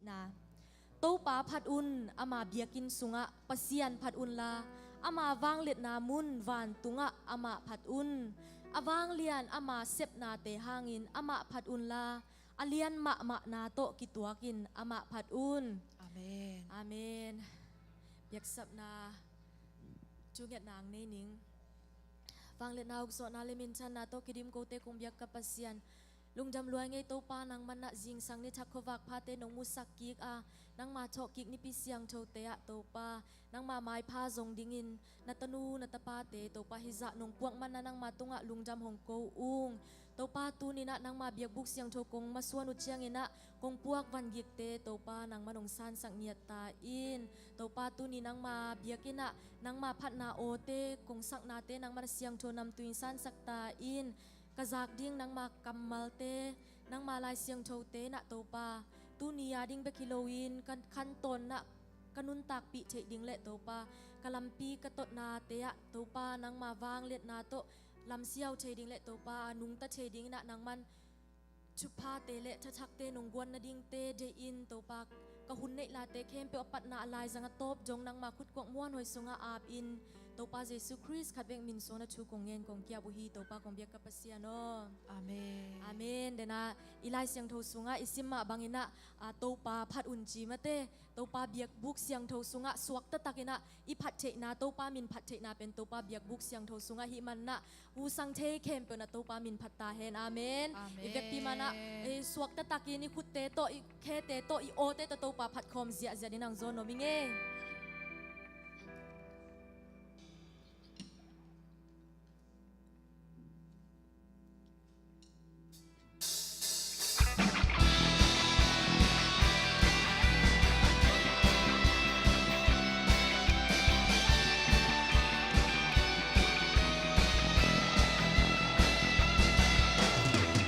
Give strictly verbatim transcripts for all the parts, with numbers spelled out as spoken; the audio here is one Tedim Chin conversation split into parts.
Na, Topa phat un, ama biakinn sungah Pasian phat unla, ama vangliatna mun vantungah amah phat un. A vanglian ama sepnate hangin amah phat unla, a lian mahmahna tawh kituakin amah phat un. Amen. Amen. Biaksapna thungetna ang nei ning. Vangliatna, ukzawhna le minthanna tawh kidim kote kong biak ka Pasian, lungdam lua ing ei Topa, nangman ah zingsang ni thak khuavak phate nong musak kik a, nangma thawhkik Nipi Siangthote ah Topa, nangma maipha zong dingin na tanu na tapate Topa hizah nong puak man ah nangma tungah lungdam hong ko ung. Topa, tuni-in ah nangma biakbuk siangtho kong masuan uh ciangin ah kong puak vangikte Topa, nangman hong sansak ngiat ta in. Topa, tuni nangma biakinn ah nangma phatna awte kong saknate nangman a siangtho namtui in sansak ta in. Ka zak ding nangma kammalte, nangma Lai Siangthote in ah Topa, tuni a ding bek hi loin ka khantawn ah ka nuntakpih theih ding le Topa, ka lampi ka totnate ah Topa, nangma vangliatna tawh lamsiau thei ding le Topa, a nungta thei dingin ah nangman thuphate le thathakte nong guan nadingte deih in Topa, ka hun neih late khempeuh a patna a laizang a tawp dong nangma khutkuak muanhuai sungah ap in, Topa Jesu Khrist khat bek min suang a thu kong ngen kong kiap uh hi. Topa, kong biak ka Pasian aw. Amen. Amen. Dena i Lai Siangtho sungah i sim mah bangin ah, a, Topa phat un ci mate, Topa biakbuk siangtho sungah suakta takin ah i phat theihna, Topa min phat theihna pen Topa biakbuk siangtho sungah hih manin ah husang thei khempeuh in ah Topa min phat ta hen. Amen. Amen. I vekpi man ah, eh, suakta takin i khutte tawh, i khete tawh, i awte tawh Topa phat khawm ziahziah dingin hong zawn nuam ing ei.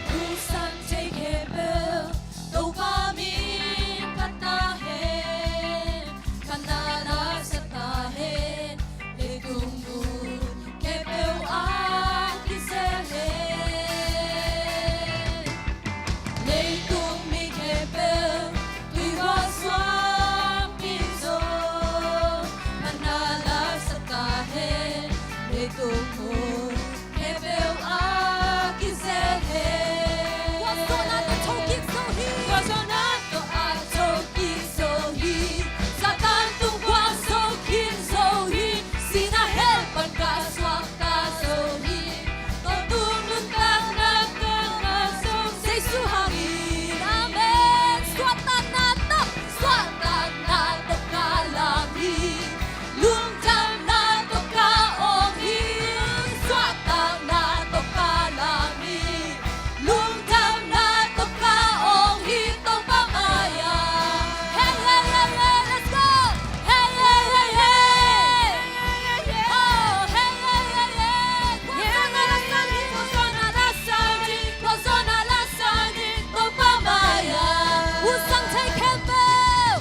Husang thei khempeuh Topa min phat ta hen, phatna la sa ta hen, leitung mun khempeuh a kizel hen. Leitung mi khempeuh tuihual suang pin zong, phatna la sa ta hen, leitung mun khempeuh a kizel hen. Gualzawhna tawh thokik zo hi. Gualzawhna tawh a thokik zo hi. Satan tung gual zo khin zo hi. Sihna hell pan ka suakta zo hi. Tua tung nuntakna ka ngah zong Jesu hangin. Amen. Suahtakna tawh, suahtakna tawh ka lam hi. Lungdamna tawh ka awng hi. Suahtakna tawh ka lam hi. Lungdamna tawh ka awng hi Topa mai-ah. Hey, hey, hey, hey, let's go. Hey, hey, hey, hey. Oh, hey, hey, hey, hey. Gualzawhna la sa ding, gualzawhna la sa ding, gualzawhna la sa ding Topa mai-ah. Husang thei khempeuh,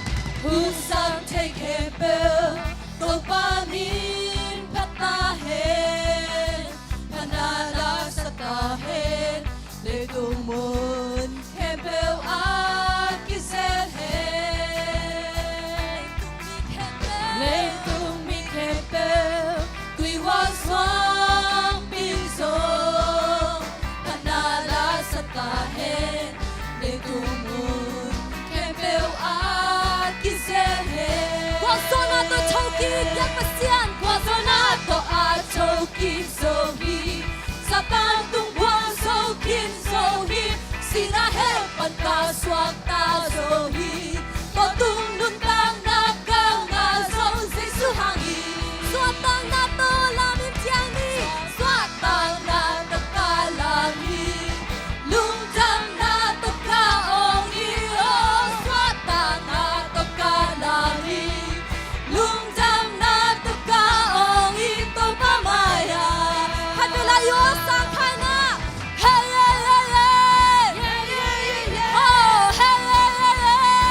husang thei khempeuh Topa min phat ta hen, phatna la sa ta hen, leitung mun khempeuh a kizel hen. Leitung mi khempeuh tuihual suang pin zong, phatna la sa ta hen. Leitung mun khempeuh a kizel hen. Gualzawhna tawh thokik, biak Pasian. Gualzawhna tawh a thokik zo hi. Satan tung gual zo khin zo hi. Sihna hell pan ka suakta zo hi. Tua tung nuntakna ka ngah zong Jesu hangin. Suahtakna tawh lam in ciang ni. Suahtakna tawh ka lam hi. Lungdamna tawh ka awng hi, aw. Suahtakna tawh ka lam hi. Lungdamna tawh ka awng hi Topa mai-ah. Khat vei la i aw sang khaina. Hey, hey, hey, hey. Oh, hey, hey, hey, hey.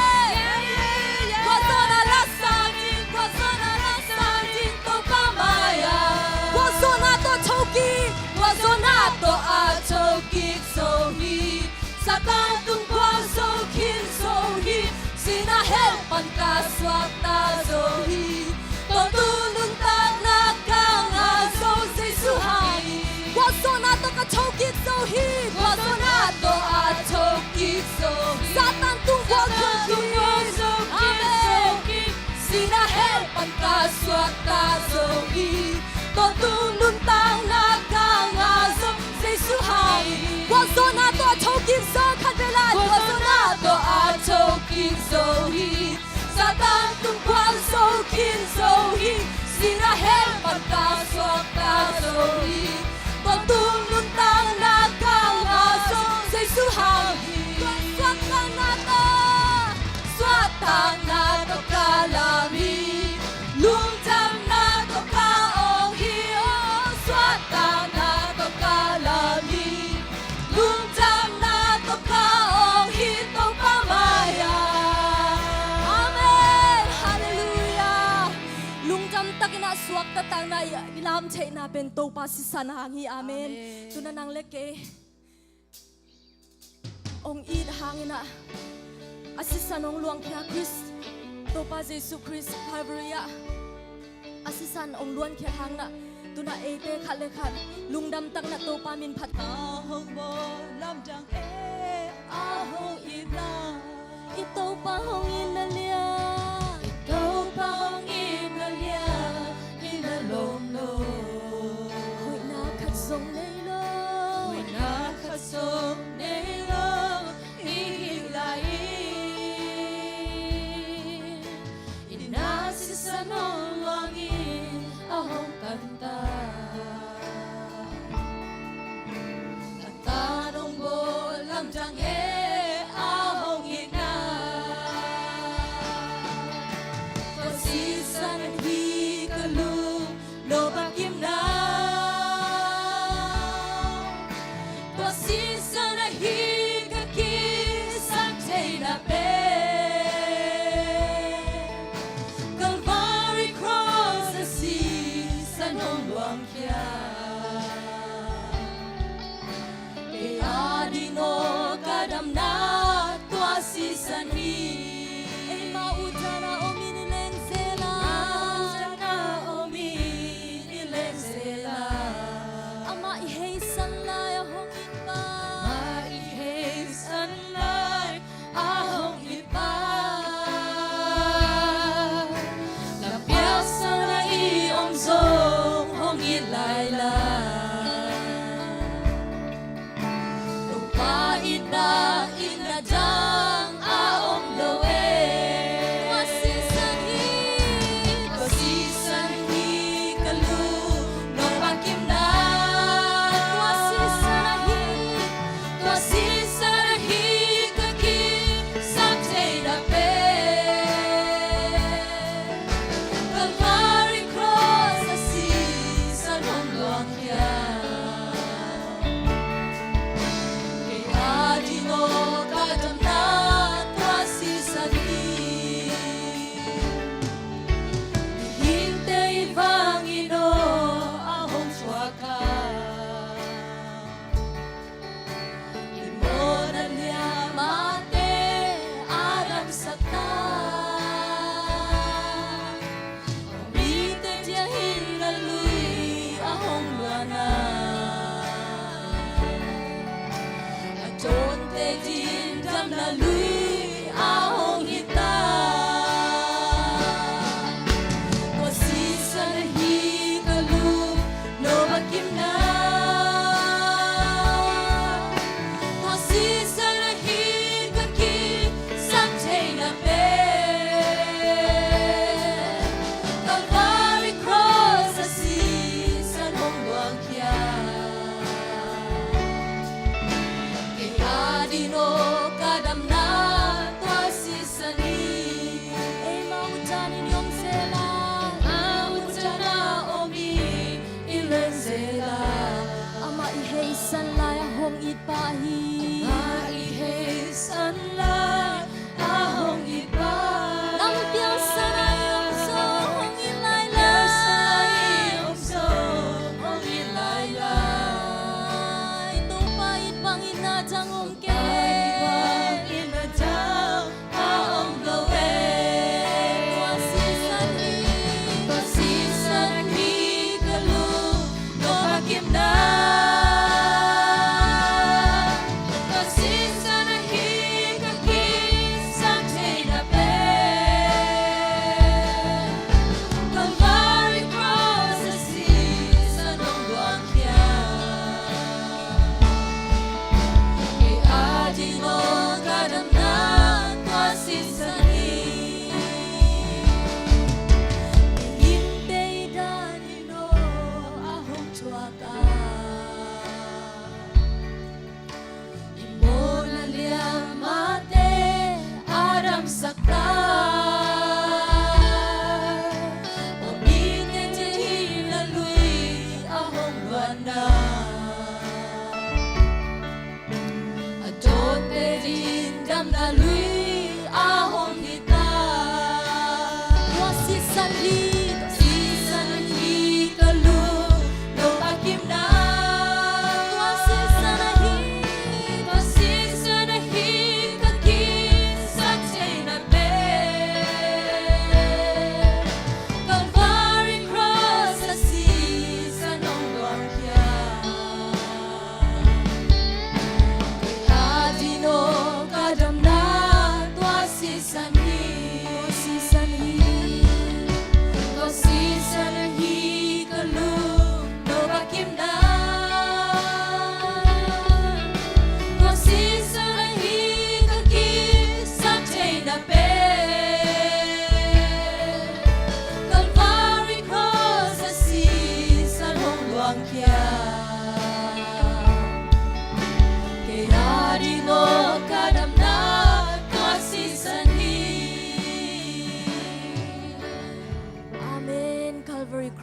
khin zo hi. Satan tung gual zo khin zo hi. Sihna hell pan ka suakta zo hi. Tua tung nuntakna ka ngah zong Jesu hang hi. Tua suahtakna tawh, suahtakna tawh ka lam hi. Lungdamna tawh ka awng hi. Oh, suahtakna tawh ka lam hi. Lungdamna tawh ka awng hi Topa mai-ah. Amen. Halleluiah. Lungdam takin ah suakta takna i, i lam theihna pen Topa sisan hang hi. Amen. Amen. Tu-in ah nang le kei hong it hangin ah, a sisan hong luangkhia Khrist, Topa Jesu Khrist Calvary ah a sisan hong luankhia hangin ah, tu-in ah eite khat le khat lungdam takin ah Topa min phat. A hong bawl lamdang e, a hong itna. I Topa hong itna lian, i Topa hong itna lian, i na lom lo. Hoihna khat zong nei lo, hoihna khat zong nei lo, i hih lai-in. I na sisan hong luangin a hong kantak. A tan hong bawl lamdang e, a hong itna. Tua sisan ahi ka lung nop a kimna. Tua sisan ahi ka kisap theihna pen. Calvary Cross a sisan hong luangkhia. Kei a ding aw ka damna tua sisan hi. Eima utdan a om in i leng zel a. Eima utdan a om in i leng zel a. Amah i heisan lai a hong it pa. Amah i heisan lai a hong it pa. Na piaksa na i om zong hong it lai lai. Topa itna, itna dang a om lo e. Tua sisan hi. Tua sisan hi ka lung nop a kimna. Tua sisan ahi. Tua sisan ahi ka kisap theihna pen. Calvary Cross a sisan hong luangkhia. Kei a ding aw ka damna tua sisan hi. Mihingte i vang in aw a hong thuak a. I mawhna liamate a damsak ta. Mite dia hin na lui a hong luan a. A dawnte din damna lui a hong hi ta. Tua sisan ahi ka lung nop a kimna. Tua sisan ahi ka kisap theihna pen. Calvary Cross a sisan hong luangkhia. Kei a ding aw ka damna tua sisan hi. Eima utdan in i om zel a. Eima utdan a om in i leng zel a. Amah i heisan lai a hong it pa hi. Amah i heisan lai a hong it pa. Nang piaksa na i om zong hong it lai lai. Piaksa na i om zong hong it lai lai. Topa it bang itna dang om kei. Topa it bang itna dang a om lo e. Tua sisan hi. Tua sisan hi ka lung nop a kimna. Tua sisan ahi ka kisap theihna pen. Calvary Cross a sisan hong luangkhia. Kei a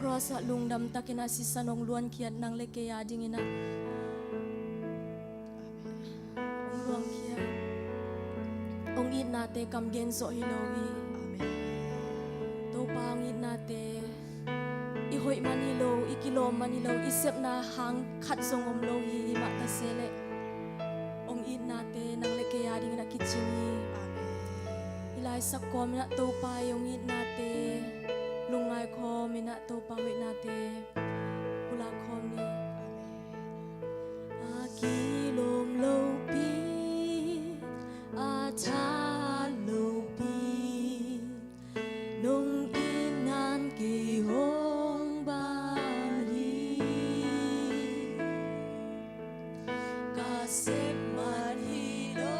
Cross ah lungdam takin a sisan hong luankhiat nang le kei a dingin ah hong luangkhia. Hong itnate kam gen zawh hi lo hi. Topa hong itnate i hoih man hi lo, i kilawm man hi lo, i sepna hang khat zong om lo hi. Hi mah ta se leh hong itnate nang le kei a dingin a kicing hi. I laisak kawm in ah Topa i hong itnate lungngai khawm in ah Topa hoihnate pulak khawm ni. A kilawm lopi, a tha lopi, nong itnan kei hong bang hi. Ka sep man hi lo,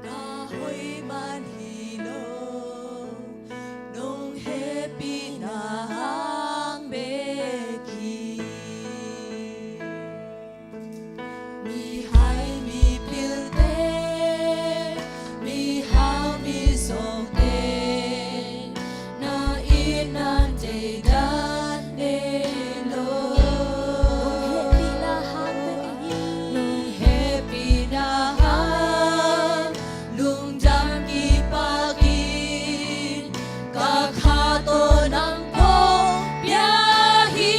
ka hoih man hi lo, nong hehpihna hang bek hi. Mihai mipilte, mihau mizawngte, na itnan deidan nei lo. Nong hehpihna hang bek hi. Nong hehpihna hang lungdam kipakin ka kha tawh nang kong pia hi.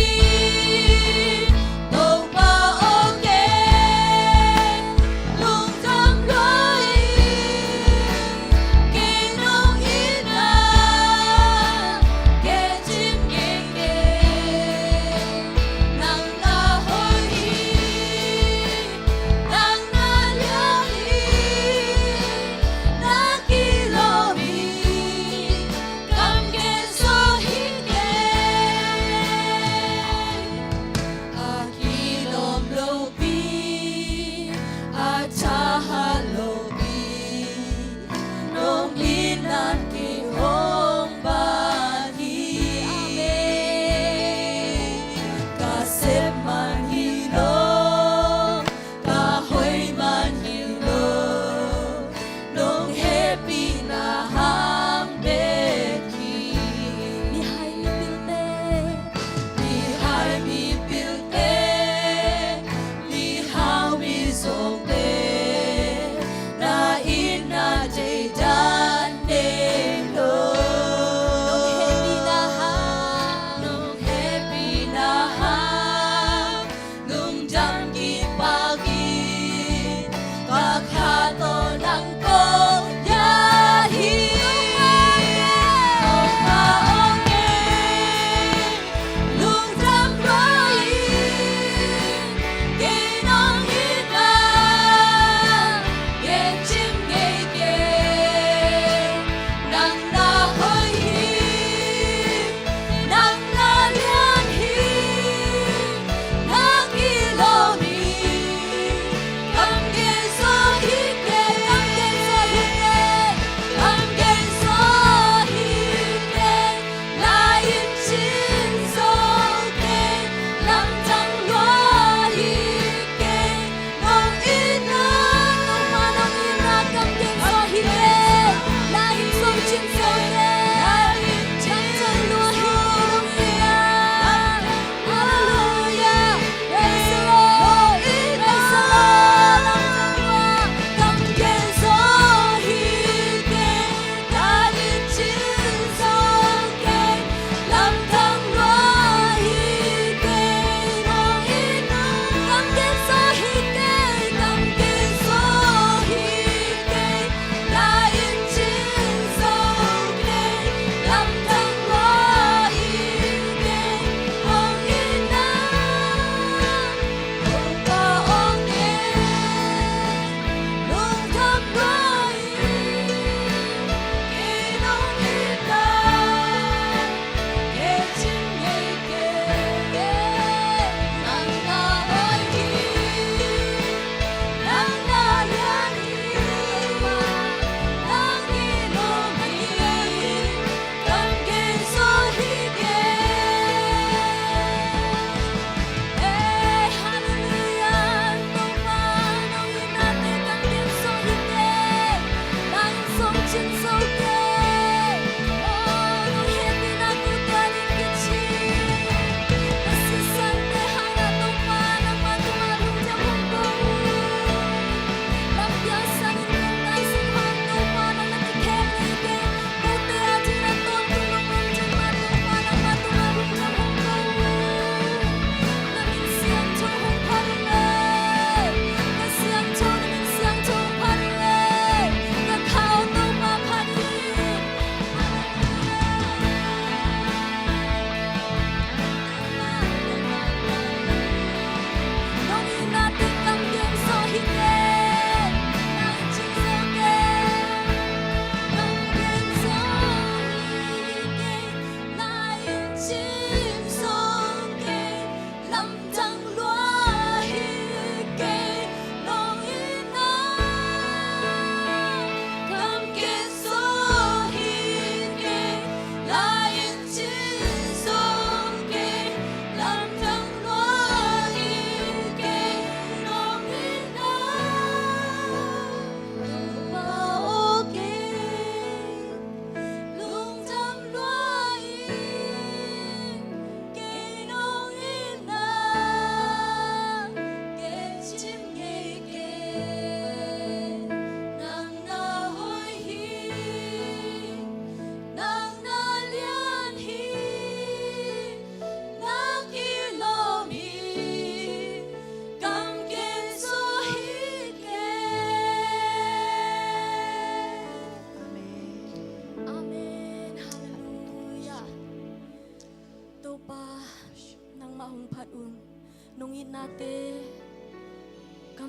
Topa aw, kei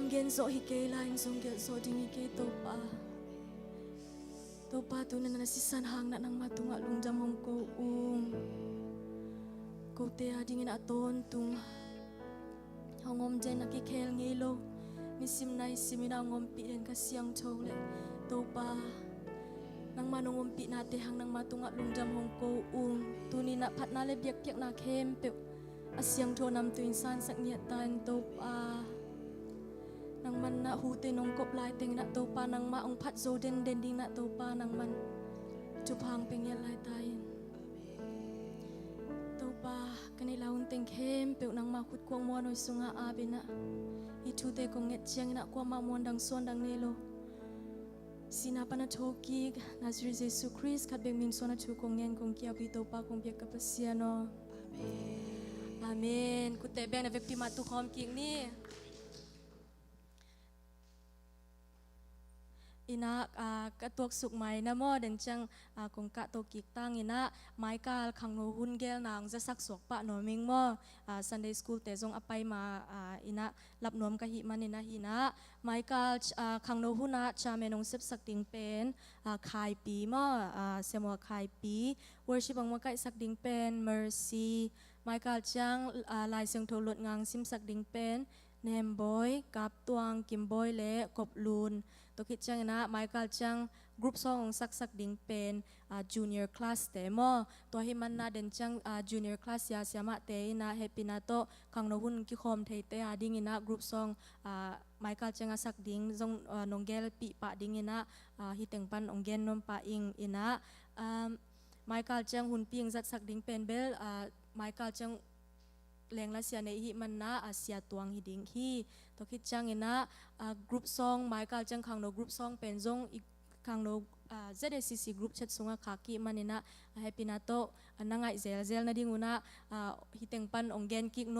Gen zawh hi kei lai-in zong gelh zawh ding hi kei Topa. Topa, tuni-in na sisan hangin nangma tungah lungdam hong ko ung. Kote a dingin a tawntung hong om den, a kikhel ngei lo, nisim naisim in a hong ompih den ka siangtho leh Topa, nangma nong ompihnate hang nangma tungah lungdam hong ko ung. Tuni-in phatna leh biakpiakna khempeuh a siangtho namtui in sansak ngiat ta in Topa. Nangman na hute nong kop lai tengin ah Topa, nangmah hong phat zo denden dingin ah Topa, nangman thupha hong pia ngiat lai ta in. Topa, ka neih lai hun teng khempeuh nangma khut kuang muanhuai sungah ap in ah, hih thute kong nget ciangin ah kuamah muan dang suan dang nei lo, sihna pan a thokik Nazareth Jesu Khrist khat bek min suan a thu kong ngen kong kiap hi Topa, kong biak ka Pasian aw. Amen. Kutte beng na vekpi mah tukhawm kik ni. In ah, ah, ka tuaksuk mai na maw, den ciang, ah, kong kahto kik tang in ah, maikal khangno hun gelna hong zasak suak pah nuam ing maw. Ah, Sunday school te zong a pai ma, ah, in ah lap nuam ka hih manin ah hi in ah, maikal, ah, khangno hun ah chairman hong sepsak ding pen, ah, Khaipi maw, ah, Samuel Khaipi. Worship hong makaihsak ding pen Mercy. Maikal ciang, ah, Lai Siangtho luatnga hong simsak ding pen Nembawi, Kaptuang, Kimbawi leh Koplun. Tua khit ciangin ah maikal ciang group song hong saksak ding pen, ah, junior class te maw. Tua hih manin ah den ciang, ah, junior class sia siamahte in ah hehpihna tawh khangno hun kikhawm theite a dingin ah group song, ah, maikal ciang a sak ding zong, ah, nong gelpih pah dingin ah, ah, hih teng pan hong gen nuam pah ing in ah, um, maikal ciang hunpi hong zatsak ding pen bel, ah, maikal ciang lengla sia nei hih manin ah, ah, Sia Tuang hi ding hi. Tua khit ciangin ah, ah, group song, maikal ciang khangno group song pen zong i khangno, ah, Z A C C group chat sungah khak hih manin ah, ah, hehpihna tawh, ah, na ngaih zelzel nadingun ah, ah, hih teng pan hong gen kik